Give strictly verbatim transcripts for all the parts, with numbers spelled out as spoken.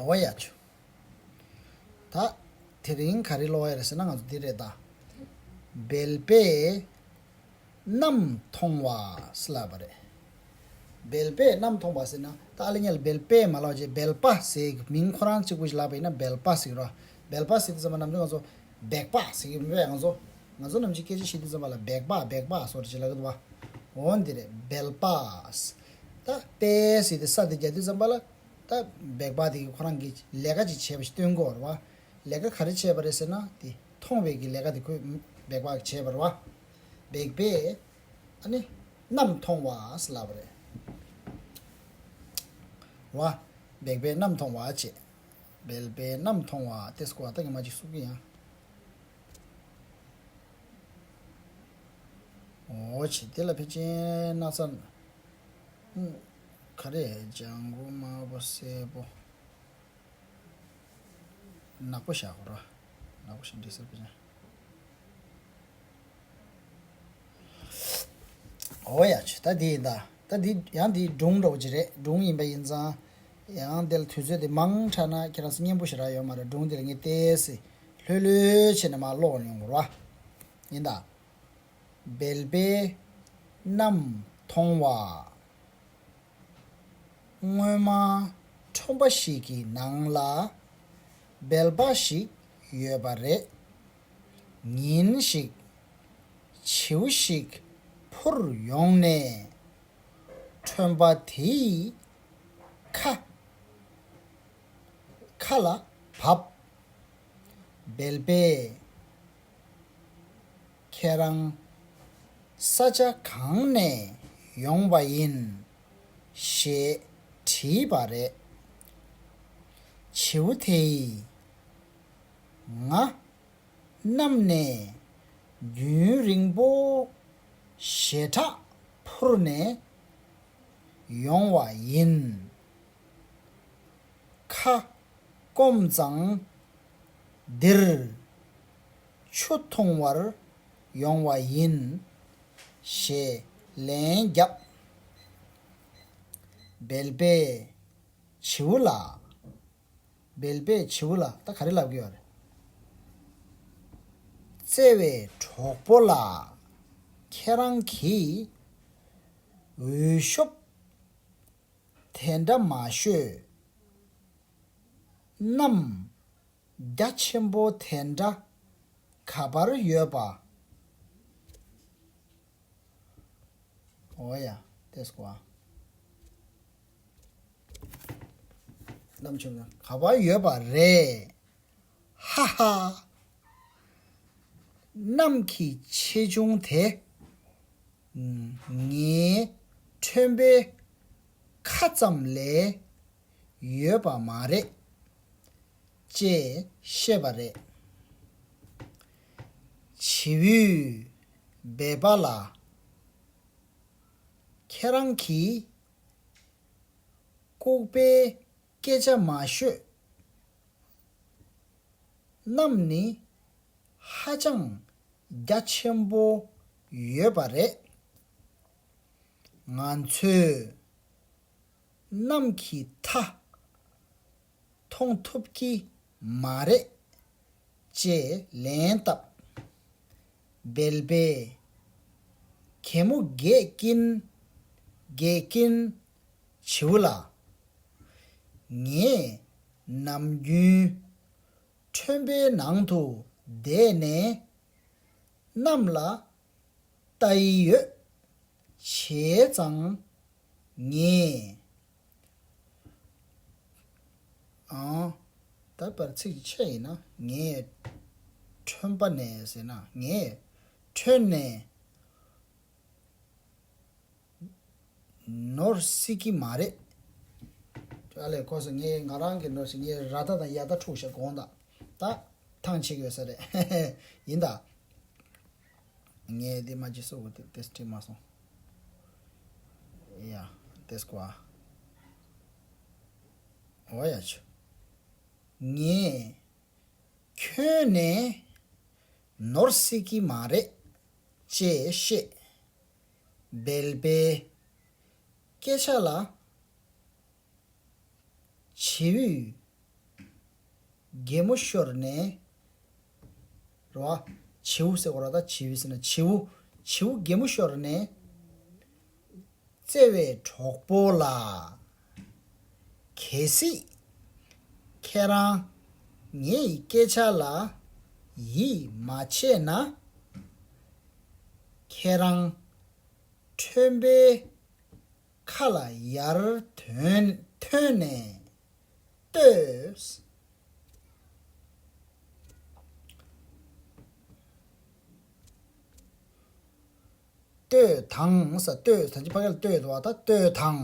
འོ་ཡ་ཆུ། ད། དེ་རིང་ག་རེ་ཀློག་ཡ་རེད་ཟེར་ན་ང་ཚོ་འདི་རེད་ད། སྦལ་པས་གནམ་མཐོང་བ་ཟེར་ལབ་པ་རེད། སྦལ་པས་གནམ་མཐོང་བ་ཟེར་ན་ད་ཨ་ལེ་ཉལ་སྦལ་པས་མ་ལབ་བྱས་སྦལ་པ་ཟེར་གི་མིང་ཁོ་རང་གཅིག་པུ་ཞིག་ལབ་པ་ཡིན་ན་སྦལ་པ་ཟེར་གི་རེད། སྦལ་པ་ཟེར་དུས་ཙམ་པ་ནམ་རྒྱུན་ང་ཚོ་སྦལ་པ་ཟེར་གི་མེད་པས། ང་ཚོ་ང་ཚོ་ནམ་རྒྱུན་སྐད་ཆ་བཤད་དུས་ཙམ་པ་ལ་སྦལ་པ་སྦལ་པ་ཟེར་ཅིག་ལབ་གི་འདུག་བ། འོ་འདི་རེད་སྦལ་པ། ད་པས་ཟེར་དེ་ས་དེ་རྒྱག་དུས་ཙམ་པ་ལ། ད་སྦལ་པ་དེ་གིས་ཁོ་རང་གིས་ལས་ཀ་ཅིག་བྱས་པ་ཞིག་སྟོན་གྱི་ཡོད་རེད་བ། ལས་ཀ་ག་རེ་བྱས་པ་རེད་ཟེར་ན་དེ་མཐོང་བའི་གི་ལས་ཀ་དེ་ཁོས་སྦལ་པ་གིས་བྱས་པ་རེད་བ། སྦལ་པས་ཨ་ནི་གནམ་མཐོང་བ་ཟེར་ལབ་པ་རེད་བ། སྦལ་པས་གནམ་མཐོང་བ་བྱས། སྦལ་པས་གནམ་མཐོང་བ་དེ་སྐོར་ད་ངས་མ་ཅིག་གསུང་གི་ཡིན། འོ་བྱས་དེ་ལ་ཕལ་ཆེར་སྣག་ཚ། ག་རེ་ལྗང་གུ་དམར་པོ་སེར་པོ། ནག་པོ་བཞག་གོ་ར། ནག་པོ་བཞག་འདི་སེར་པོ་ཅན། འོ་ཡ་ཆུ་ད་འདི་ཡིན་ད། ད་འདི་ཡང་འདི་སྒྲུང་འདྲ་བོ་ཅིག་རེད། སྒྲུང་ཡིན་པ་ཡིན་ཙང་། ཡང་འདི་ལ་དུས་ཚོད་འདི་མང་དྲགས་ན་ཁྱེད་རང་ཚོ་སྙན་པོ་ཞེ་དྲག་ཡོད་མ་རེད། སྒྲུང་འདི་ལ་ངས་ཏོག་ཙམ་ལྷོད་ལྷོད་བྱས་ནས་མར་ཀློག་ཡོང་གོ་ར། ཡིན་ད། སྦལ་པས་གནམ་མཐོང་བ། སྔོན་མ་ཁྲོན་པ་ཞིག་གི་ནང་ལ་སྦལ་པ་ཞིག་ཡོད་པ་རེད། ཉིན་ཞིག་བྱིའུ་ཞིག་འཕུར་ཡོང་ནས་ཁྲོན་པ་དེའི་ཁ་ཁ་ལ་བབས། སྦལ་པས། ཁྱེད་རང་ས་ཆ་གང་ནས་ཡོང་བ་ཡིན་ཞེས་དྲིས་པ་རེད། བྱིའུ་དེས། ང་གནམ་ནས་རྒྱུན་རིང་པོ་ཞེ་དྲག་འཕུར་ནས་ཡོང་བ་ཡིན། ཁ་སྐོམ་ཙང་འདིར་ཆུ་འཐུང་བར་ཡོང་བ་ཡིན་ཞེས་ལན་བརྒྱབ། སྦལ་པས་བྱིའུ་ལ། སྦལ་པས་བྱིའུ་ལ་ད་ག་རེ་ལབ་ཀྱི་ཡོད་རེད། བརྩེ་བའི་གྲོགས་པོ་ལགས། ཁྱེད་རང་གིས་འོས་ཤོབ་དེ་འདྲ་མ་ཤོད། གནམ་རྒྱ་ཆེན་པོ་དེ་འདྲ་ག་པར་ཡོད་པ། འོ་ཡ། དེ་སྐོར། གནམ་ཆུང་ཆུང་ག་པར་ཡོད་པ་རེད། ཧ་ཧ། གནམ་གྱི་ཆེ་ཆུང་དེ་ངའི་ཁྲོན་པའི་ཁ་ཙམ་ལས་ཡོད་པ་མ་རེད། ཅེས་བཤད་པ་རེད། བྱིའུས་སྦལ་པ་ལ། ཁྱེད་རང་གིས་ལྐུགས་པའི་སྐད་ཆ་མ་ཤོད། གནམ་ནི་ཧ་ཅང་རྒྱ་ཆེན་པོ་ཡོད་པ་རེད། ང་ཚོས་གནམ་གྱི་མཐའ་མཐོང་ཐུབ་ཀྱི་མ་རེད། ཅེས་ལན་བཏབ། སྦལ་པས་གད་མོ་བགད་ཀྱིན་བགད་ཀྱིན་བྱིའུ་ལ། ངས་ནམ་རྒྱུན་ཁྲོན་པའི་ནང་དུ་བསྡད་ནས་གནམ་ལ་ལྟ་ཡི་ཡོད། བྱས་ཙང་ངས། ཨང་། ད་བར་ཚིག་ཆད་ཡིན་ན་ངས་ཁྲོན་པ་ནས་ཟེར་ན་ངས་ཁྲོན་ནས་ནོར་སྲིད་ཀྱི་མ་རེད། ཨ་ལས་ཁོ་ཚོ་ངས་ང་རང་གི་ནོར་སྲིད་ངས་ར་ད་དང་ཡ་ད་འཁྲུག་བཞག་དགོངས་དག་ད་ཐང་ཆད་ཡོད་ས་རེད། ཡིན་ད། ངས་འདི་མ་ཅི་སོ་གོ་དེ་དེ་སྤྲད་མ་སོང་། ཡ། དེ་སྐོར། འོ་ཡ་ཆུ། ངས་ཁྱོན་ནས་ནོར་སྲིད་ཀྱི་མ་རེད། ཅེས་བཤད། སྦལ་པའི་སྐད་ཆ་ལ། བྱིའུས་ གད་མོ་ཤོར་ནས། རེད་བ། བྱིའུ་ཟེར་དགོས་རེད་བ། ད་བྱིའུ་ཟེར་ན་བྱིའུ། བྱིའུ་གད་མོ་ཤོར་ནས། བརྩེ་བའི་གྲོགས་པོ་ལགས། གལ་སྲིད་ཁྱེད་རང་ངའི་སྐད་ཆ་ལ་ཡིད་མ་ཆེས་ན། ཁྱེད་རང་ཁྲོན་པའི་ཁ་ལ་ཡར་ཐོན་ཐོན་ནས་ལྟོས། ལྟོས་དང་ས། ལྟོས་ད་ཅི་ཕ་གི་ལ་ལྟོས་འདུག་བ། ད་ལྟོས་དང་།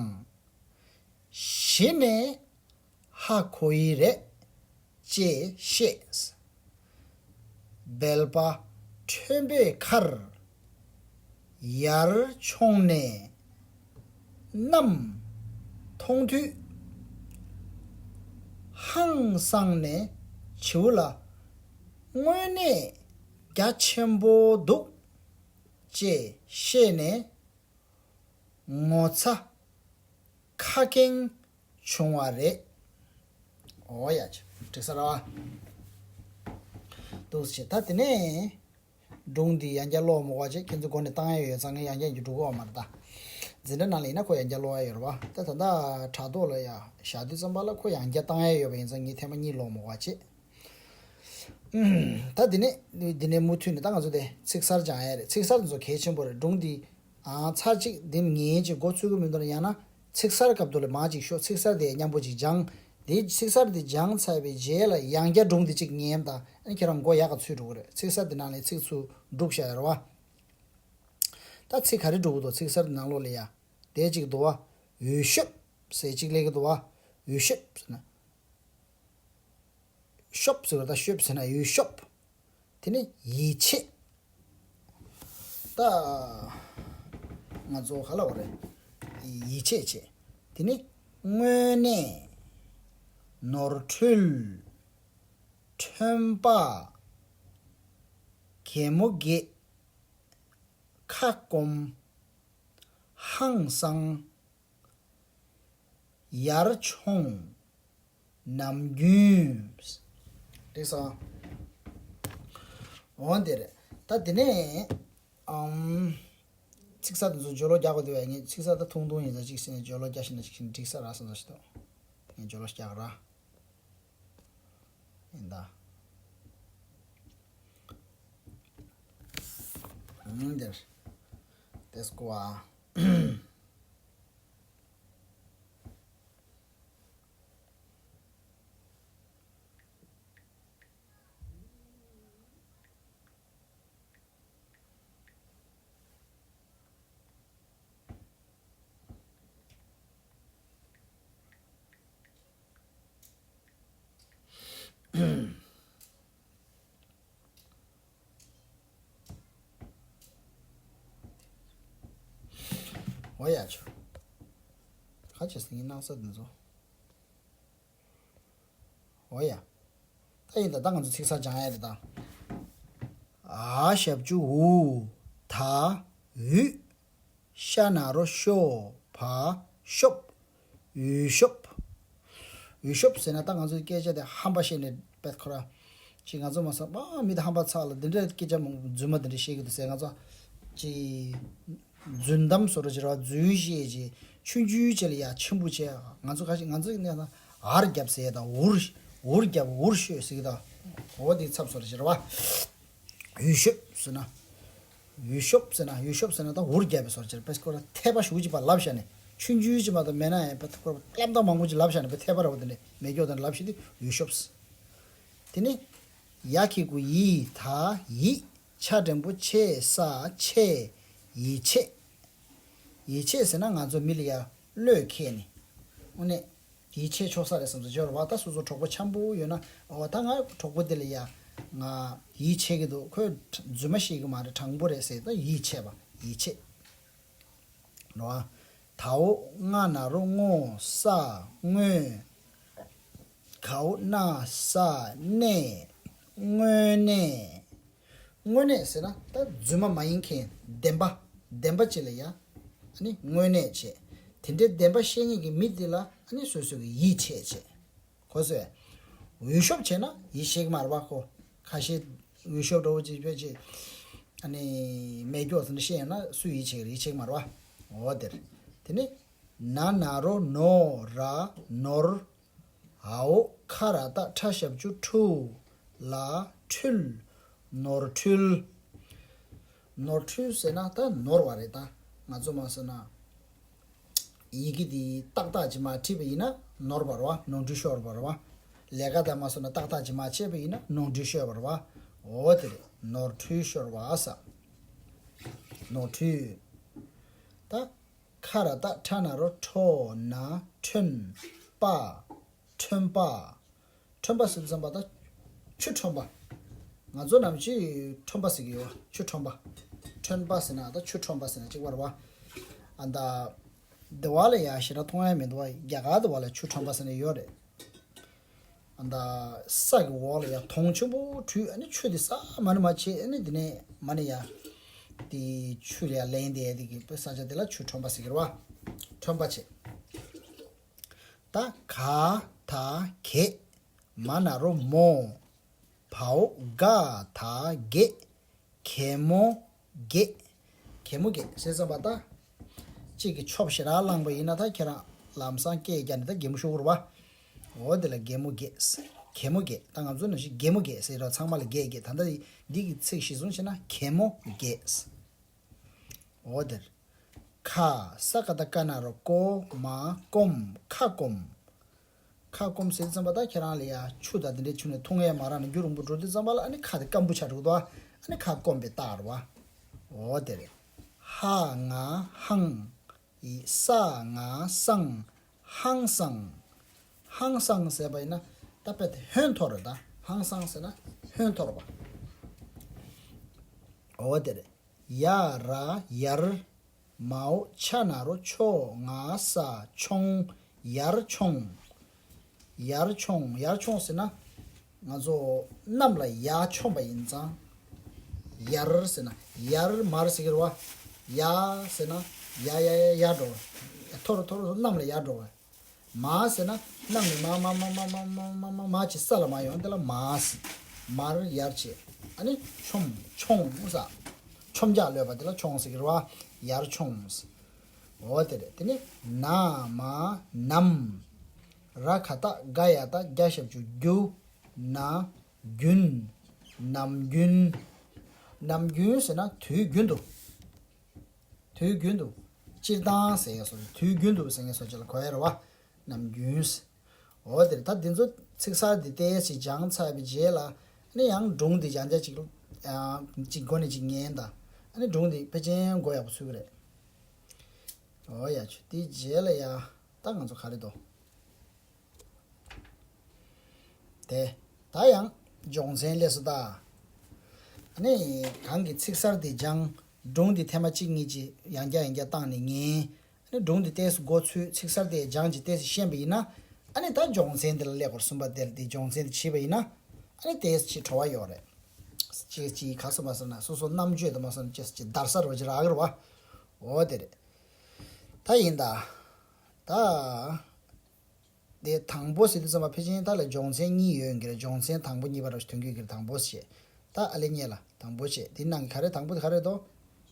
གཞི་ནས་ཧ་གོ་ཡི་རེད་ཅེས་བཤད། སྦལ་པ་ཁྲོན་པའི་ཁར་ཡར་མཆོངས་ནས་གནམ་མཐོང་དུས། ཧང་སངས་ནས་བྱིའུ་ལ། དངོས་གནས་རྒྱ་ཆེན་པོ་འདུག་ཅེས་བཤད་ནས། ངོ་ཚ་ཁ་སྐྱེངས་བྱུང་བ་རེད། འོ་ཡ་ཆ། འགྲིག་ས་རེད་བ། འདུག་སེ་བྱས། ད་དེ་ནས་སྒྲུང་འདི་ཡང་བསྐྱར་ཀློག་མ་དགོས་པ་བྱས། ཁྱེད་ཚོ་མགོ་ནས་བཏང་ཡ་ཡོད་ཙང་། ངས་ཡང་བསྐྱར་འགྲོ་གི་ཡོད་མ་རེད་ད། འཛིན་གྲྭ་ནང་ལ་ཡིན་ན་ཁོ་ཡང་བསྐྱར་ཀློག་ཡ་ཡོད་རེད་བ། ད་ད་ལྟ་དྲ་ཐོག་ལ་ཡ་བཞག་དུས་ཙམ་པ་ལ་ཁོ་ཡང་བསྐྱར་བཏང་ཡ་ཡོད་པ་ཡིན་ཙང་། ངས་ཐེངས་མ་གཉིས་ཀློག་མ་དགོས་པ་བྱས། ད་འདི་ནས་འདི་ནས་མུ་མཐུད་ནས་ད་ང་ཚོ་དེ་ཚིག་གསར་སྦྱང་ཡ་རེད། ཚིག་གསར་འདི་ཚོ་གལ་ཆེན་པོ་རེད། སྒྲུང་འདི་ཨང་ཚར་གཅིག་འདེམས་ངེས་ཅིག་འགོ་ཚུགས་ཀྱི་མི་འདུག་ན། ཡང་ན་ཚིག་གསར་སྐབས་དུ་ལ་མར་ཅིག་ཤོག་ཚིག་གསར་དེ་མཉམ་པོ་ཅིག་སྦྱང་། དེ་ཚིག་གསར་དེ་སྦྱང་ཚར་བའི་རྗེས་ལ་ཡང་བསྐྱར་སྒྲུང་འདི་གཅིག་ཉན་དང་། ཨ་ནི་ཁྱེད་རང་མགོ་ཡག་ག་ཚོད་འགྲོ་གི་རེད། ཚིག་གསར་དེ་ནང་ལ་ཚིག་ཚུར་བསྒྲུགས་བཞག་ཡ་རེད་བ། ད་ཚིག་ག་རེ་འགྲོ་གི་འདུག་ཚིག་གསར་དེ་ནང་ལོགས་ལ་ཡ། དེ་གཅིག་འདུག་བ། འོས་ཤོབ་ཟེར་གཅིག་སླེབས་ཀྱི་འདུག་བ། འོས་ཤོབ་ཟེར་ན། ཤོབ་ཟེར་བ་དང་ཤོབ་ཟེར་ན་འོས་ཤོབ། དེ་ནི་ཡིད་ཆེས། ད་ང་ཚོ་ག་ལབ་དགོས་རེད། ཡིད་ཆེས་བྱེད། དེ་ནི་དངོས་གནས། ནོར་འཁྲུལ། ཁྲོན་པ། གད་མོ་བགད། ཁ་སྐོམ། ཧང་སང་། ཡར་མཆོང་། ནམ་རྒྱུན། འགྲིག་སོང་། འོ་འདི་རེད། ད་འདི་ནས་ཨམ། ཚིག་གསར་དེ་ཚོ་བརྗོད་ཀློག་རྒྱག་དགོས་འདུག་བས། ངས་ཚིག་གསར་ད་ཐུང་ཐུང་ཡིན་ཙང་གཅིག་བྱས་ནས་བརྗོད་ཀློག་རྒྱག་ཤེས་ན་ཅིག་བྱས་ནས་འགྲིག་ས་རེད་བསམ་ས་ཞིག་འདུག་ངས་བརྗོད་ཀློག་རྒྱག་ར། ཡིན་ད། ཨང་འདིར། དེ་སྐོར་བ། འོ་ཡ་ཆོ། ཁ་ཆེ་སེང་གེ་སྣང་ས་འདི་ཚོ། འོ་ཡ། ད་ཡིན་ད། ད་ང་ཚོ་ཚིག་གསར་སྦྱང་ཡ་རེད་ད། ཨ་ཞབས་ཀྱུ་འུ། ད། འུད། ཤ་ན་རོ་ཤོ། བ། ཤོབ། འུད་ཤོབ། འུད་ཤོབ་ཟེར་ན་ད་ང་ཚོའི་སྐད་ཆ་དེ་ཧམ་པ་བཤད་ནས་པད་ཁོ་ར། ཅིག་ང་ཚོ་མ་ས་པ་མི་དེ་ཧམ་པ་ཚ་ལ་འདི་འདྲའི་སྐད་ཆ་མང་རྫུན་མ་འདི་འདྲ་བཤད་ཀྱི་འདུག་ཟེར། ང་ཚོ་ཅིག་རྫུན་གཏམ་བཟོ་འདྲ་ཅིག་ར་བ། རྫུན་བཤད་ཅིག་ཆུང་ཆུང་ཅིག་ལ་ཡ་ཆེན་པོ་བྱས། ང་ཚོ་ཁ་ཤས་ང་ཚོ་ནས་ན་ཨར་རྒྱབ་ཟེར་དང་། འུར་འུར་རྒྱབ། འུར་ཤོད་ཟེར་གི་དང་། འོ་དེ་ཚབ་བཟོ་འདྲ་ཅིག་ར་བ། འུད་ཤོབ་ཟེར་ན། འུད་ཤོབ་ཟེར་ན། འུད་ཤོབ་ཟེར་ན་ད་འུར་རྒྱབ་པའི་བཟོ་འདྲ་ཅིག་རེད། པས་ཁོ་ར་ཐད་པ་ཞུ་ཅིག་པ་ལབ་བཞག་ནས། ཆུང་ཆུང་ཅིག་མ་གཏོགས་མེད་ན་ཡང་། པས་ཁོ་ར་གླེན་རྟགས་མང་པོ་ཅིག་ལབ་བཞག་ནས། པས་ཐད་པ་ར་བ་དེ་འདྲ་མེ་སྒྱོགས་དེ་འདྲ་ལབ་བཞག་དུས་འུད་ཤོབ་ཟེར། དེ་ནི་ཡ་གི་གུ་ཡི། ད་ཡིད། ཆ་འགྲེང་བུ་ཆེ་ས་ཆེ། ཡིད་ཆེས། ཡིད་ཆེས་ཟེར་ན་ང་ཚོ་མི་ལ་ཡ་བློས་འཁེལ་ནས། དངོས་གནས་ཡིད་ཆེས་ཆོག་ས་རེད་བསམ་ཚུལ་སྦྱོར་བ། ད་སོ་སོ་གྲོགས་པོ་འཆམ་པོ་ཡོད་ན། འོ་ད་ང་གྲོགས་པོ་དེ་ལ་ཡ་ང་ཡིད་ཆེས་ཀྱི་འདུག་ཁོས་རྫུན་མ་བཤད་ཀྱི་མ་རེད། དྲང་པོ་རེད་ཟེར། ད་ཡིད་ཆེས་པ། ཡིད་ཆེས། རོ། ད་འོ་ང་ན་རོ་ངོ་ས་ངོས། གའོ་ན་ས་གནས། དངོས་གནས། དངོས་གནས་ཟེར་ན་ད་རྫུན་མ་མ་ཡིན་མཁན་བདེན་པ། བདེན་པ་ཅིག་ལ་ཡ་ཨ་ནི་དངོས་གནས་བྱས། དེ་འདྲའི་བདེན་པ་བཤད་མཁན་གྱི་མི་དེ་ལ་ཨ་ནི་སོ་སོ་གི་ཡིད་ཆེས་བྱས། གོ་སོང་། འུད་ཤོབ་བྱས་ན་ཡིད་ཆེས་ཀྱི་མ་རེད་པ། ཁོ་ཁ་ཤས་འུད་ཤོབ་འདྲ་བོ་ཅིག་བྱས་ཅིག་ཨ་ནི་མེད་སྐྱོ་ཟེར་ནས་བཤད་ཡོང་ན་སུས་ཡིད་ཆེས་ཀྱི་རེད། ཡིད་ཆེས་ཀྱི་མ་རེད་པ། འོ་དེ་རེད། དེ་ནས་ན་ན་རོ་ནོ་ར་ནོར། འའོ་ཁ་ར་བཏགས་ཁྲ་ཞབས་ཀྱུ་ཁྲུ། ལ་ཁྲུལ། ནོར་ཁྲུལ། ནོར་འཁྲུལ་ཟེར་ན་ད་ནོར་བ་རེད། ད་ང་ཚོ་མ་ཟེར་ན་ཡི་གེ་འདི་ཏག་ཏག་ཅིག་མ་བྲིས་པ་ཡིན་ན་ནོར་བ་རེད་པ། ནོར་འཁྲུལ་ཤོར་བ་རེད་པ། ལས་ཀ་དང་མ་སོང་ན་ཏག་ཏག་ཅིག་མ་བྱས་པ་ཡིན་ན་ནོར་འཁྲུལ་ཤོར་བ་རེད་པ། འོ་དེ་རེད། ནོར་འཁྲུལ་ཤོར་བ་ཟེར། ནོར་འཁྲུལ། ད་ཁ་ར་བཏགས་ཁྲ་ན་རོ་ཁྲོ་ན་ཁྲོན་པ། ཁྲོན་པ། ཁྲོན་པ་ཟེར་དུས་ཙམ་པ་ད་ཆུ་ཁྲོན་པ། ང་ཚོ་ནམ་རྒྱུན་ཁྲོན་པ་ཟེར་གྱི་ཡོད་པ། ཆུ་ཁྲོན་པ། ཁྲོན་པ་ཟེར་ན་ད་ཆུ་ཁྲོན་པ་ཟེར་ན་གཅིག་པ་རེད་པ། ཨ་ད་འདི་བ་ལ་ཡ་ཞེ་དྲག་མཐོང་ཡ་མི་འདུག་པ། རྒྱ་གར་འདི་བ་ལ་ཆུ་ཁྲོན་པ་ཟེར་ནས་ཡོད་རེད། ཨ་ད་ས་གི་འོག་ལ་ཡ་དོང་ཆེན་པོ་བྲུས། ཨ་ནི་ཆུ་དེ་ས་མ་ནི་མ་ཆེ། ཨ་ནི་དེ་ནས་མ་ནི་ཡ་དེ་ཆུ་ལ་ཡ་ལེན་བསྡད་དེ་གི་ས་ཆ་དེ་ལ་ཆུ་ཁྲོན་པ་ཟེར་གྱི་རེད་པ། ཁྲོན་པ་བྱས། ད་ག་ད་གད། མ་ན་རོ་མོ། བའོ་ག་ད་གད། གད་མོ་གད། གད་མོ་གད་ཟེར་ཙམ་པ་ད། གཅིག་གིས་ཆོབ་ཞེ་དྲག་བླངས་པ་ཡིན་ན་ད་ཁྱེད་རང་ལམ་སང་སྐད་རྒྱག་ནས་ད་གད་མོ་ཤོར་གྱི་རེད་པ། འོ་དེ་ལ་གད་མོ་གད། གད་མོ་གད། ད་ང་ཚོ་ནང་བཞིན་གད་མོ་གད་ཟེར་ར། ཚང་མ་ལ་གད་གད། ད་ལྟ་འདི་གི་ཚིག་གཞིར་བཟུང་བྱས་ན་གད་མོ་གད། འོ་དེར། ཁ་ས་ཀ་བཏགས་སྐ་ན་རོ་སྐོ། མ་སྐོམ། ཁ་སྐོམ། ཁ་སྐོམ་ཟེར་ཙམ་པ་ད་ཁྱེད་རང་ལ་ཡ་ཆུ་དང་དེ་འདྲའི་ཆུ་ནས་འཐུང་ཡས་མ་རག་ནས་རྒྱུན་རིང་པོ་འགྲོ་དུས་ཙམ་པ་ལ་ཨ་ནི་ཁ་དེ་སྐམ་པོ་ཆགས་འགྲོ་གི་འདུག་ཨ་ནི་ཁ་སྐོམ་པའི་རྟགས་རེད་པ། འོ་དེ་རེད། ཧ་ང་ཧང་། ས་ང་སང་། ཧང་སང་། ཧང་སང་ཟེར་བ་ཡིན་ན་ད་དཔེ་དེ་ཧོན་འཐོར་རེད། ད་ཧང་སང་ཟེར་ན་ཧོན་འཐོར་བ། འོ་དེ་རེད། ཡ་ར་ཡར། མའོ་ཆ་ན་རོ་ཆོ། ང་ས་མཆོང་། ཡར་མཆོང་། ཡར་མཆོང་། ཡར་མཆོང་ཟེར་ན་ང་ཚོ་གནམ་ལ་ཡར་མཆོངས་པ་ཡིན་ཙང་། ཡར་ཟེར་ན་ཡར་མར་ཟེར་གྱི་རེད་པ། ཡ་ཟེར་ན་ཡ་ཡ་ཡ་ཡར་འགྲོ་བ། མཐོ་རུ་མཐོ་རུ་གནམ་ལ་ཡར་འགྲོ་བ། མ་ཟེར་ན་གནམ་ནས་མ་མ་མ་མ་ཅིག་ས་ལ་མར་ཡོང་། དེ་ལ་མ་ཟེར། མར་ཡར་བྱེད། ཨ་ནི་མཆོང་། མཆོང་ཟེར། མཆོང་རྒྱག་ལོས་པ་དེ་ལ་མཆོང་ཟེར་གྱི་རེད་པ། ཡར་མཆོང་ཟེར། འོ་དེ་རེད། དེ་ནས་ན་མ་ནམ། ར་ག་བཏགས་རྒ་ཡ་བཏགས་རྒྱ་ཞབས་ཀྱུ་རྒྱུ། ན་རྒྱུན། ནམ་རྒྱུན། ནམ་རྒྱུན་ཟེར་ན་དུས་རྒྱུན་དུ། དུས་རྒྱུན་དུ། སྤྱིར་བཏང་ཟེར་ཡས་སོགས། དུས་རྒྱུན་དུ་ཟེར་ཡས་སོགས་ཅིག་ལ་གོ་ཡས་རེད་པ། ནམ་རྒྱུན་ཟེར། འོ་དེ་རེད། ད་འདི་ཚོ་ཚིག་གསར་འདི་ཏོག་ཙམ་སྦྱངས་ཚར་བའི་རྗེས་ལ་ཨ་ནི་ཡང་སྒྲུང་འདི་ཡང་བསྐྱར་ཅིག་ཨ་ཅིག་མགོ་ནས་ཅིག་ཉན་དང་། ཨ་ནི་སྒྲུང་འདི་ཕལ་ཆེར་མགོ་ཡག་པོ་ཚོད་ཀྱི་རེད། འོ་ཡ། ཆུ་དེའི་རྗེས་ལ་ཡ་ད་ང་ཚོ་ག་རེ་འདུག་དེ། ད་ཡང་སྦྱོང་ཚན་སླེབས་སོང་ད། ཨ་ནི་གང་གི་ཚིག་གསར་དེ་སྦྱང་། སྒྲུང་དེ་ཐེངས་མ་གཅིག་གཉིས་ཅིག་ཡང་བསྐྱར་ཡང་བསྐྱར་བཏང་ནས་ཉན། ཨ་ནི་སྒྲུང་དེ་ཏོག་ཙམ་མགོ་ཚོས། ཚིག་གསར་དེ་སྦྱངས་ཅིག་ཏོག་ཙམ་ཤེས་པ་ཡིན་ན། ཨ་ནི་ད་སྦྱོང་ཚན་དེ་ལ་སླེབས་དགོས། གསུམ་པ་དེ་ལ་དེ་སྦྱོང་ཚན་དེ་བྱས་པ་ཡིན་ན། ཨ་ནི་ཏོག་ཙམ་ཅིག་བྲོ་བ་ཡོད་རེད། ཅིག་ཅིག་ག་ས་མ་ས་ན་སོ་སོ་རྣམ་དཔྱོད་དུ་མ་ས་ན་ཅིག་ཅིག་འདར་ས་རོ་ཅིག་རག་གི་རེད་པ། འོ་དེ་རེད། ད་ཡིན་ད། ད། དེ་དང་པོ་ཟེར་དུས་ཙམ་པ་ཕལ་ཆེར་ད་ལ་སྦྱོང་ཚན་གཉིས་ཡོད་ཀྱི་རེད། སྦྱོང་ཚན་དང་པོ་གཉིས་པ་ར་ཐོན་གྱི་རེད། དང་པོ་བྱས། ད་ཨ་ལེ་ཉེ་ལ་དང་པོ་བྱས། དེ་ནང་གི་ག་རེ་དང་པོ་དེ་ག་རེ་འདུག་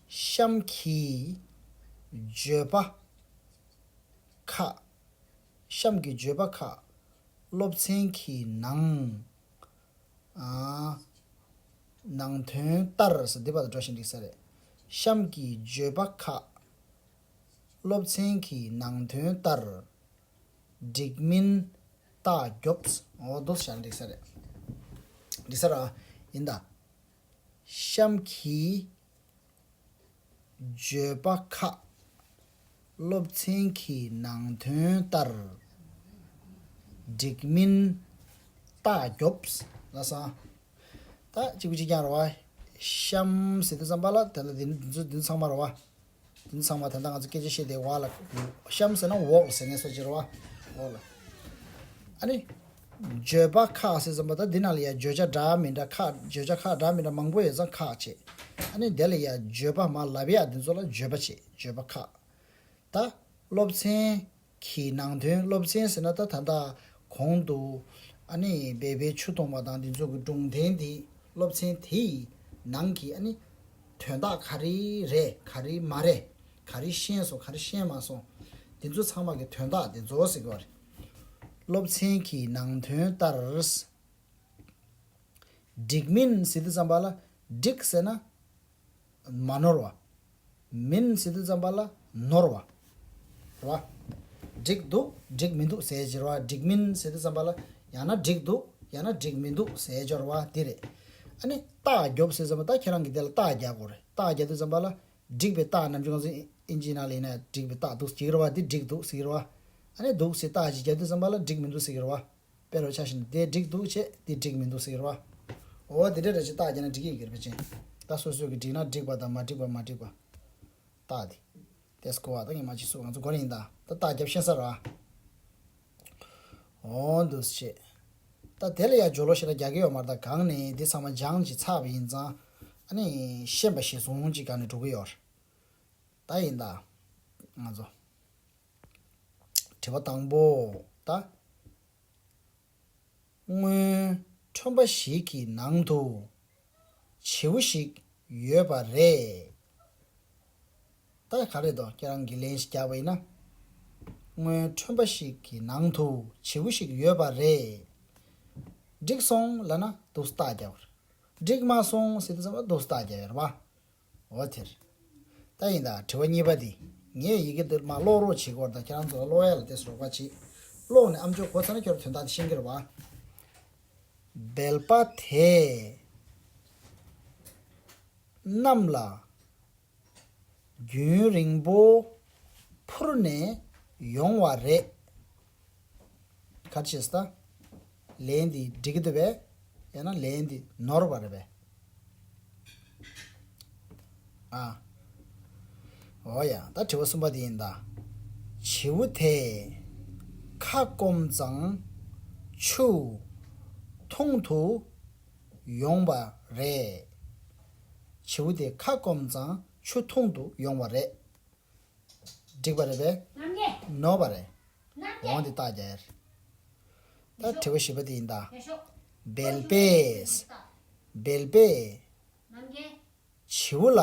གཤམ་གྱི་བརྗོད་པ་ཁག་གཤམ་གྱི་བརྗོད་པ་ཁག་སློབ་ཚན་གྱི་ནང་། ཨ། ནང་དོན་ལྟར་ཟེར་འདི་བར་དུ་འགྲོ་བཞིན་འགྲིག་ས་རེད། གཤམ་གྱི་བརྗོད་པ་ཁག་སློབ་ཚན་གྱི་ནང་དོན་ལྟར། འགྲིག་མིན་རྟགས་རྒྱོབ། འོ་འདུག་བྱས་ན་འགྲིག་ས་རེད། འགྲིག་ས་རེད་པ། ཡིན་ད། གཤམ་གྱི་བརྗོད་པ་ཁག་སློབ་ཚན་གྱི་ནང་དོན་ལྟར། འགྲིག་མིན་རྟགས་རྒྱོབ། ལགས་སོ། ད་གཅིག་པུ་གཅིག་རྐྱང་རེད་པ། གཤམ་ཟེར་དུས་ཙམ་པ་ལ་དེ་ལ་འདི་འདི་ཚོ་འདི་ཚང་མ་རེད་པ། འདི་ཚང་མ་ད་ལྟ་ང་ཚོ་སྐད་ཆ་བཤད་དེ་བ་ལ། གཤམ་ཟེར་ན་འོག་ལ་ཟེར་མཁན་སོགས་ཅིག་རེད་པ། འོག་ལ། ཨ་ནི། བརྗོད་པ་ཁག་ཟེར་ཙམ་པ་ད་འདི་ནང་ལ་ཡ་བརྗོད་བྱ་འདྲ་མི་འདྲ་ཁག་བརྗོད་བྱ་ཁག་འདྲ་མི་འདྲ་མང་པོ་ཡོད་ཙང་ཁག་བྱས། ཨ་ནི་དེ་ལ་ཡ་བརྗོད་པ་མ་ལབ་ཡ་འདི་ཚོ་ལ་བརྗོད་པ་བྱས། བརྗོད་པ་ཁག་ད་སློབ་ཚན་གྱི་ནང་དོན། སློབ་ཚན་ཟེར་ན་ད་ད་ལྟ་གོང་དུ་ ཨ་ནི་སྦལ་པའི་ཆུ་འཐུང་བ་དང་དེ་ཚོ་གི་སྒྲུང་དེབ་འདི་སློབ་ཚན་དེའི་ནང་གི་ཨ་ནི་དོན་དག་ག་རེ་རེད། ག་རེ་མ་རེད། ག་རེ་ཤེས་སོང་། ག་རེ་ཤེས་མ་སོང་། དེ་ཚོ་ཚང་མ་གི་དོན་དག་དེ་རྫོགས་ཟེར་གྱི་ཡོད་རེད། སློབ་ཚན་གྱི་ནང་དོན་ལྟར། འགྲིག་མིན་ཟེར་དུས་ཙམ་པ་ལ། འགྲིག་ཟེར་ན་མ་ནོར་བ། མིན་ཟེར་དུས་ཙམ་པ་ལ་ནོར་བ། རེད་བ། འགྲིག་འདུག་འགྲིག་མི་འདུག་ཟེར་གྱི་རེད་བ། འགྲིག་མིན་ཟེར་དུས་ཙམ་པ་ལ། ཡང་ན་འགྲིག་འདུག་ཡང་ན་འགྲིག་མི་འདུག་ཟེར་གྱི་རེད་བ། དེ་རེད། ཨ་ནི་རྟགས་རྒྱོབ་ཟེར་ཙམ་པ། ད་ཁྱེད་རང་གིས་དེ་ལ་རྟགས་རྒྱག་དགོས་རེད། རྟགས་རྒྱག་དུས་ཙམ་པ་ལ། འགྲིག་པའི་རྟགས། ནམ་རྒྱུན་ང་ཚོ་ཨིན་ཇིའི་ནང་ལ་ཡིན་ན་འགྲིག་པའི་རྟགས་འདུག་ཟེར་གྱི་རེད་བ། དེ་འགྲིག་འདུག་ཟེར་གྱི་རེད་བ། ཨ་ནི་འདུག་ཟེར་རྟགས་ཅིག་རྒྱག་དུས་ཙམ་པ་ལ་འགྲིག་མི་འདུག་ཟེར་གྱི་རེད་བ། དཔེར་རོ་ཆ་བཞག་ན་དེ་འགྲིག་འདུག་བྱས་དེ་འགྲིག་མི་འདུག་ཟེར་གྱི་རེད་བ། འོ་དེ་འདྲ་རེ་ཅིག་རྟགས་རྒྱག་ན་འགྲིག་གི་ཡོད་ཀྱི་རེད་པ་ཅན། ད་སོ་སོ་གི་འགྲིག་ན་འགྲིག་པ་དང་མ་འགྲིག་པ་མ་འགྲིག་པ། རྟགས་དེ། དེ་སྐོར་བ་ད་ངས་མ་ཅིག་སུ་ང་ཚོ་གོ་རིང་ད་ད་རྟགས་རྒྱབ་ཤེས་ས་ར། འོ་འདུག་བྱས། ད་དེ་ལ་ཡ་སྦྱོར་ཀློག་ཞེ་དྲག་རྒྱག་གི་ཡོད་མ་རེད། ད་གང་ནས་འདི་ཚང་མ་སྦྱངས་ཅིག་ཚར་བ་ཡིན་ཙང་། ཨ་ནི་ཤེས་པ་ཤེས་སོང་ཅིག་གང་ནས་འགྲོ་གི་ཡོད་རེད། ད་ཡིན་ད། ང་ཚོ། དྲི་བ་དང་པོ། ད། སྔོན་ཁྲོན་པ་ཞིག་གི་ནང་དུ་བྱིའུ་ཞིག་ཡོད་པ་རེད། ད་ག་རེ་དོ། ཁྱེད་རང་གིས་ལན་ཞིག་རྒྱག་པ་ཡིན་ན། སྔོན་ཁྲོན་པ་ཞིག་གི་ནང་དུ་བྱིའུ་ཞིག་ཡོད་པ་རེད། འགྲིག་སོང་ལབ་ན་འདུག་སེ་རྟགས་རྒྱག་པ་རེད། འགྲིག་མ་སོང་ཟེར་དུས་ཙམ་པ་འདུག་སེ་རྟགས་རྒྱག་པ་རེད་བ། འོ་དེར། ད་ཡིན་ད། དྲི་བ་གཉིས་པ་འདི། ངས་ཡི་གེ་འདིར་མར་ཀློག་རོགས་བྱེད་དགོས་རེད། ད་ཁྱེད་རང་ཚོ་ལ་ཀློག་ཡ་ལ་ཏོག་ཙམ་རོགས་པ་བྱེད། ཀློག་ནས་ཨམ་ཅོག་གོ་ཚར་ན་ཁྱོད་རང་དོན་དག་དེ་ཤེས་ཀྱི་རེད་བ། སྦལ་པ་དེས་གནམ་ལ་རྒྱུན་རིང་པོ་འཕུར་ནས་ཡོང་བ་རེད། ག་རེ་བྱས་སོང་ད། ལན་འདི་འགྲིག་གི་འདུག་པས། ཡང་ན་ལན་འདི་ནོར་བ་རེད་པས། ཨ། འོ་ཡ། ད་དྲི་བ་གསུམ་པ་འདི་ཡིན་ད། བྱིའུ་དེས་ཁ་སྐོམ་ཙང་ཆུ་འཐུང་དུ་ཡོང་བ་རེད། བྱིའུ་དེ་ཁ་སྐོམ་ཙང་ཆུ་འཐུང་དུ་ཡོང་བ་རེད། འགྲིག་པ་རེད་པས། ནོར་བ་རེད། འོང་དེ་རྟགས་རྒྱག་ཡ་རེད། ད་དྲི་བ་བཞི་པ་དེ་ཡིན་ད། སྦལ་པས། སྦལ་པས། བྱིའུ་ལ།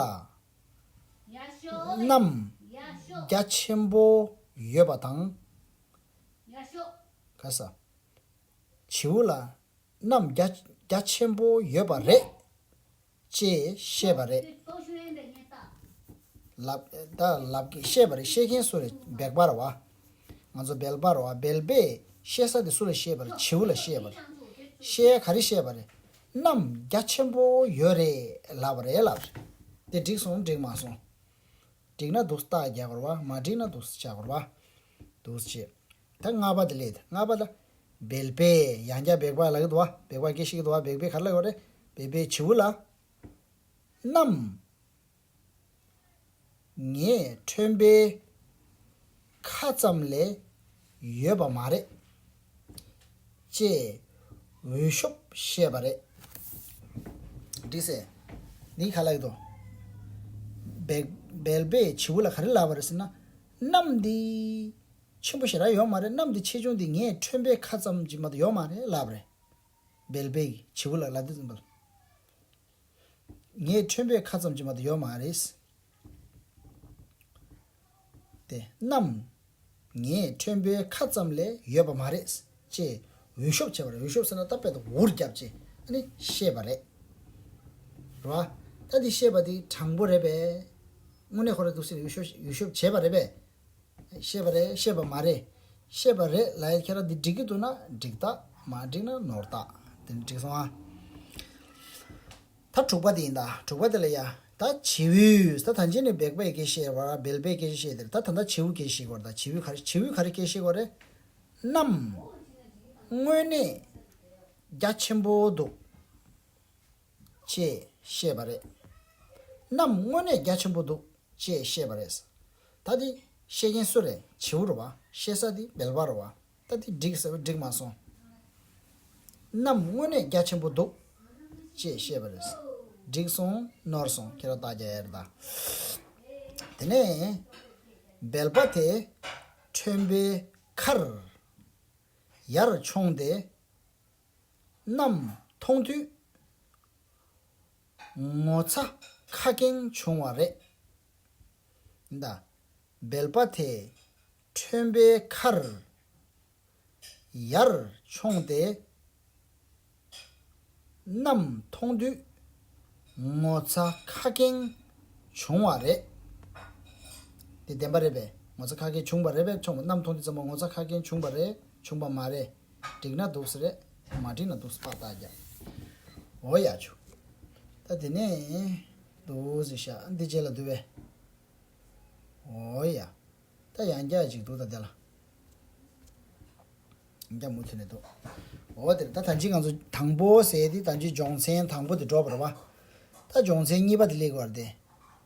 གནམ། རྒྱ་ཆེན་པོ་ཡོད་པ་དང་། ག་ས། བྱིའུ་ལ། གནམ་རྒྱ། རྒྱ་ཆེན་པོ་ཡོད་པ་རེད། ཅེས་བཤད་པ་རེད། ལབ། ད་ལབ་ཀྱི་བཤད་པ་རེད། བཤད་མཁན་སུ་རེད། སྦལ་པ་རེད་བ། ང་ཚོ་སྦལ་པ་རེད་བ། སྦལ་པས་བཤད་ས་དེ་སུ་ལ་བཤད་པ་རེད། བྱིའུ་ལ་བཤད་པ་རེད། བཤད་ག་རེ་བཤད་པ་རེད། གནམ་རྒྱ་ཆེན་པོ་ཡོད་རེད་ལབ་པ་རེད་ལབ་རེད། དེ་འགྲིག་སོང་འགྲིག་མ་སོང་། འགྲིག་ན་འདུག་སེ་རྟགས་རྒྱག་དགོས་རེད་བ། མ་འགྲིག་ན་འདུག་སེ་བྱ་དགོས་རེད་བ། འདུག་སེ་བྱེད། ད་ལྔ་པ་དེ་ལས། ལྔ་པ་ལ། སྦལ་པས། ཡང་བསྐྱར་སྦལ་པ་ལབ་ཀྱི་འདུག་བ། སྦལ་པ་སྐད་བཤད་ཀྱི་འདུག་བ། སྦལ་པས་ག་རེ་ལབ་ཡོད་རེད། སྦལ་པས་བྱིའུ་ལ། གནམ། ངའི་ཁྲོན་པའི་ཁ་ཙམ་ལས་ཡོད་པ་མ་རེད། ཅེས་འུད་ཤོབ་བཤད་པ་རེད། འགྲིག་སེ། འདི་ག་ལབ་ཀྱི་འདུག་སྦལ། སྦལ་པས་བྱིའུ་ལ་ག་རེ་ལབ་པ་རེད་ཟེར་ན། གནམ་འདི་ཆེན་པོ་ཞེ་དྲག་ཡོད་མ་རེད། གནམ་འདི་ཆེ་ཆུང་འདི་ངའི་ཁྲོན་པའི་ཁ་ཙམ་གྱིས་མ་གཏོགས་ཡོད་མ་རེད་ལབ་པ་རེད། སྦལ་པས་བྱིའུ་ལ་ལབ་དུས་ཙམ་པ་ལ། ངའི་ཁྲོན་པའི་ཁ་ཙམ་གྱིས་མ་གཏོགས་ཡོད་མ་རེད། དེ་གནམ། ངའི་ཁྲོན་པའི་ཁ་ཙམ་ལས་ཡོད་པ་མ་རེད། ཅེས་འུད་ཤོབ་བྱས་པ་རེད། འུད་ཤོབ་ཟེར་ན་ད་དཔེ་དང་འུར་བརྒྱབ་བྱས་ཨ་ནི་བཤད་པ་རེད། རེད་བ། ད་འདི་བཤད་པ་འདི་དྲང་པོ་རེད་པས། དངོས་གནས་ཁོ་རང་འདུག་སེ་འུད་ཤོབ་འུད་ཤོབ་བྱས་པ་རེད་པས། བཤད་པ་རེད། བཤད་པ་མ་རེད། བཤད་པ་རེད་ལབ་ཡ། ཁྱེད་རང་འདི་འགྲིག་གི་འདུག་ན་འགྲིག་རྟགས། མ་འགྲིག་ན་ནོར་རྟགས། དེ་ནི་འགྲིག་སོང་ཨ། ད་དྲུག་པ་དེ་ཡིན་ད། དྲུག་པ་དེ་ལ་ཡ། ད་བྱིའུས། ད་ད་ཅི་ནས་སྦལ་པའི་སྐད་བཤད་པ། སྦལ་པའི་སྐད་བཤད་དེ། ད་ད་ལྟ་བྱིའུ་སྐད་བཤད་དགོས་རེད། ད་བྱིའུ་ག་རེ། བྱིའུས་ག་རེ་སྐད་བཤད་དགོས་རེད། གནམ། དངོས་གནས། རྒྱ་ཆེན་པོ་འདུག་ཅེས་བཤད་པ་རེད། གནམ་དངོས་གནས་རྒྱ་ཆེན་པོ་འདུག་ཅེས་བཤད་པ་རེད། ད་འདི་བཤད་མཁན་སུ་རེད། བྱིའུ་རེད་བ། བཤད་ས་འདི་སྦལ་པ་རེད་བ། ད་འདི་འགྲིག་ཟེར་བ་འགྲིག་མ་སོང་། གནམ་དངོས་གནས་རྒྱ་ཆེན་པོ་འདུག་ཅེས་བཤད་པ་རེད། འགྲིག་སོང་ནོར་སོང་། ཁྱེད་རང་རྟགས་རྒྱག་ཡ་རེད་ད། དེ་ནས་སྦལ་པ་དེ་ཁྲོན་པའི་ཁར་ཡར་མཆོངས་ཏེ། གནམ་མཐོང་དུས་ངོ་ཚ་ཁ་སྐྱེངས་བྱུང་བ་རེད། ད་སྦལ་པ་དེ་ཁྲོན་པའི་ཁར་ཡར་མཆོངས་ཏེ། གནམ་མཐོང་དུས་ངོ་ཚ་ཁ་སྐྱེངས་བྱུང་བ་རེད། དེ་བདེན་པ་རེད་པས། ངོ་ཚ་ཁ་སྐྱེངས་བྱུང་བ་རེད་པས། མཆོངས་པ་གནམ་མཐོང་དུས་ཙམ་པ་ངོ་ཚ་ཁ་སྐྱེངས་བྱུང་བ་རེད། བྱུང་བ་མ་རེད། འགྲིག་ན་འདུག་ས་རེད། མ་འགྲིག་ན་འདུག་ས་ཕར་རྟགས་རྒྱག་འོ་ཡ་ཆུ། ད་དེ་ནས་འདུག་ཟེར་ཤག་འདི་རྗེས་ལ་འདུག་པས། འོ་ཡ། ད་ཡང་བསྐྱར་ཅིག་འདུག་ད་དེ་ལ། ཡང་བསྐྱར་མུ་མཐུད་ནས་འདུག་འོ་དེ་ད་ད་ཅི་ང་ཚོ་དང་པོ་ཟེར་དེ་ད་ཅི་སྦྱོང་ཚན་དང་པོ་དེ་འགྲོ་བར་བ། ད་སྦྱོང་ཚན་གཉིས་པ་དེ་སླེབས་པར་དེ།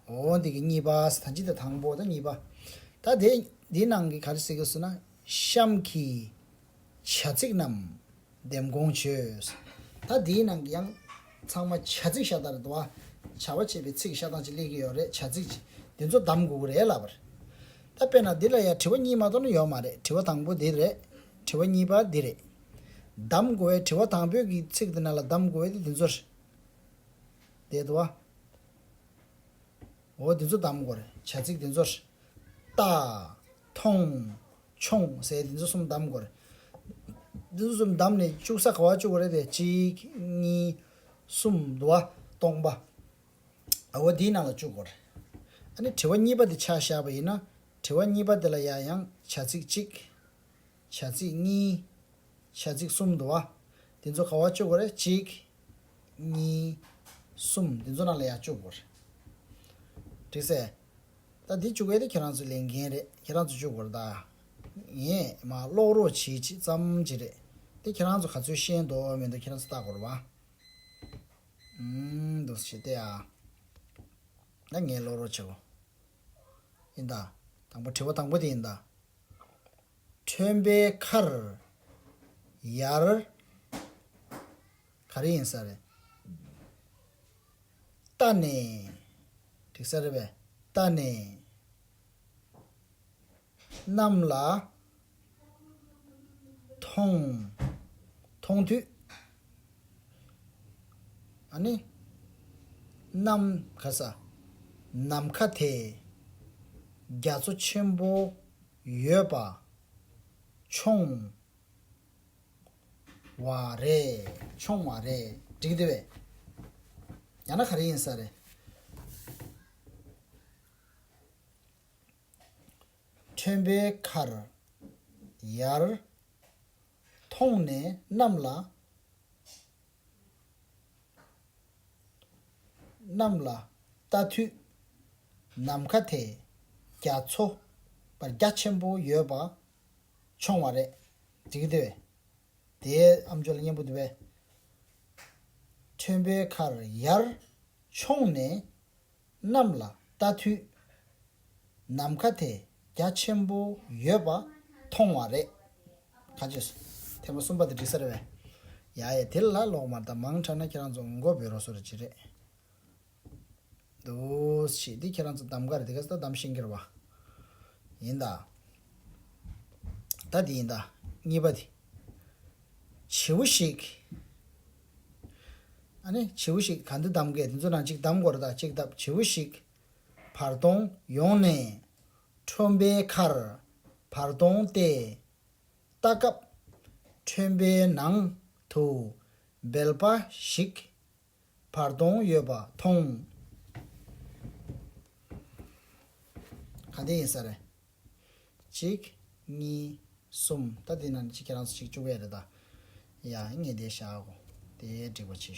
འོ་འདི་གི་གཉིས་པ་ཟེར་ད་ཅི་ད་དང་པོ་ད་གཉིས་པ། ད་དེ་འདི་ནང་གི་ག་རེ་ཟེར་གི་ཟེར་ན། གཤམ་གྱི་བྱ་ཚིག་རྣམས་འདེམས་སྐོང་བྱོས། ད་འདིའི་ནང་གི་ཡང་ཚང་མ་བྱ་ཚིག་ཤ་སྟག་རེད་དོ། བྱ་བ་བྱེད་པའི་ཚིག་ཤ་སྟག་ཅིག་སླེབས་ཀྱི་ཡོད་རེད། བྱ་ཚིག་ཅིག་འདི་ཚོ་གདམ་དགོས་ཀྱི་རེད་ལབ་པ་རེད། ད་དཔེར་ན་འདི་ལ་ཡང་དྲི་བ་གཉིས་མ་གཏོགས་ནི་ཡོད་མ་རེད། དྲི་བ་དང་པོ་འདི་རེད། དྲི་བ་གཉིས་པ་འདི་རེད། གདམ་དགོས་པའི་དྲི་བ་དང་པོའི་གི་ཚིག་འདི་ནང་ལ་གདམ་དགོས་པའི་དེ་འདི་ཚོ་རེད། དེ་དོ། འོ་འདི་ཚོ་གདམ་དགོས་རེད། བྱ་ཚིག་འདི་ཚོ་རེད། ལྟ། མཐོང་། མཆོངས་ཟེར་འདི་ཚོ་གསུམ་གདམ་དགོས་རེད། འདི་ཚོ་གསུམ་གདམ་ནས་བཅུག་ས་ག་བ་བཅུག་དགོས་རེད་དེ། གཅིག་གཉིས། གསུམ། དུ་བ། སྟོང་པ། འོ་འདིའི་ནང་ལ་བཅུག་དགོས་རེད། ཨ་ནི་དྲི་བ་གཉིས་པ་འདི་ཆ་བཞག་པ་ཡིན་ན། དྲི་བ་གཉིས་པ་འདི་ལ་ཡང་ཡང་བྱ་ཚིག་གཅིག་བྱ་ཚིག་གཉིས། བྱ་ཚིག་གསུམ་འདུག་བ། དེ་ཚོ་ག་བ་བཅུག་དགོས་རེད། གཅིག་གཉིས། གསུམ། དེ་ཚོ་ནང་ལ་ཡར་བཅུག་དགོས་རེད། འགྲིག་སེ། ད་འདི་བཅུག་ཡས་དེ་ཁྱེད་རང་ཚོའི་ལས་འགན་རེད། ཁྱེད་རང་ཚོ་བཅུག་དགོས་རེད་ད། ངས་མར་ཀློག་རོགས་བྱེད་ཅིག་ཙམ་ཅིག་རེད། དེ་ཁྱེད་རང་ཚོ་ག་ཚོད་ཤེས་འདུག་མི་འདུག་ཁྱེད་རང་ཚོ་བལྟ་དགོས་རེད་བ། ཨུམ། འདུག་སེ་བྱས་ཏེ་ཨ། ད་ངས་ཀློག་རོགས་བྱེད་གོ། ཡིན་ད། དང་པོ་དྲི་བ་དང་པོ་དེ་ཡིན་ད། ཁྲོན་པའི་ཁར་ཡར། ག་རེ་ཡིན་ས་རེད། ལྟ་ནས། འགྲིག་ས་རེད་པས། ལྟ་ནས། གནམ་ལ་མཐོང་། མཐོང་དུས། ཨ་ནི། གནམ་ག་ས། ནམ་མཁའ་དེ་རྒྱ་མཚོ་ཆེན་པོ་ཡོད་པ་མཆོང་བ་རེད། མཆོང་བ་རེད། འགྲིག་འདུག་པས། ཡང་ན་ག་རེ་ཡིན་ས་རེད། ཁྲོན་པའི་ཁར་ཡར་མཐོང་ནས་གནམ་ལ། གནམ་ལ་ལྟ་དུས། ནམ་མཁའ་དེ་རྒྱ་མཚོ་བར་རྒྱ་ཆེན་པོ་ཡོད་པ་མཆོང་བ་རེད། འགྲིག་གི་འདུག་པས། དེའི་ཨམ་ཅོག་ལ་སྙན་པོ་འདུག་པས། ཁྲོན་པའི་ཁར་ཡར་མཆོང་ནས། གནམ་ལ་ལྟ་དུས། ནམ་མཁའ་དེ་རྒྱ་ཆེན་པོ་ཡོད་པ་མཐོང་བ་རེད། ག་ཅོས། ཐེངས་མ་གསུམ་པ་དེ་འགྲིག་ས་རེད་པས། ཡ་ཡ། དེ་ལ་ལོག་མ་ད་མང་དྲགས་ན་ཁྱེད་རང་ཚོ་མགོ་འབོད་རོགས་སོ་རེ་ཅི་རེད། འདུག་སེ་བྱས་དེ་ཁྱེད་རང་ཚོ་གདམ་ག་རེད། དེ་ག་ས་ད་གདམ་ཤེས་ཀྱི་རེད་པ། ཡིན་ད། ད་དེ་ཡིན་ད། གཉིས་པ་དེ། བྱིའུ་ཞིག་ཨ་ནི་བྱིའུ་ཞིག་ག་འདི་གདམ་གས། དེ་ཚོ་ནང་གཅིག་གདམ་དགོས་རེད་ད། གཅིག་བཏབ། བྱིའུ་ཞིག་བར་སྟོང་ཡོང་ནས་ཁྲོན་པའི་ཁར་བར་སྟོང་སྟེ་ལྟ་སྐབས། ཁྲོན་པའི་ནང་དུ་སྦལ་པ་ཞིག་བར་སྟོང་ཡོད་པ་མཐོང་། ག་འདི་ཡིན་ས་རེད། གཅིག་གཉིས། གསུམ། ད་འདི་ནང་ནས་གཅིག་ཁྱེད་རང་ཚོ་གཅིག་བཅུག་ཡས་རེད་ད། ཡ། ངས་དེ་བཞག་གོ། དེ་འགྲིག་པ་བྱེད་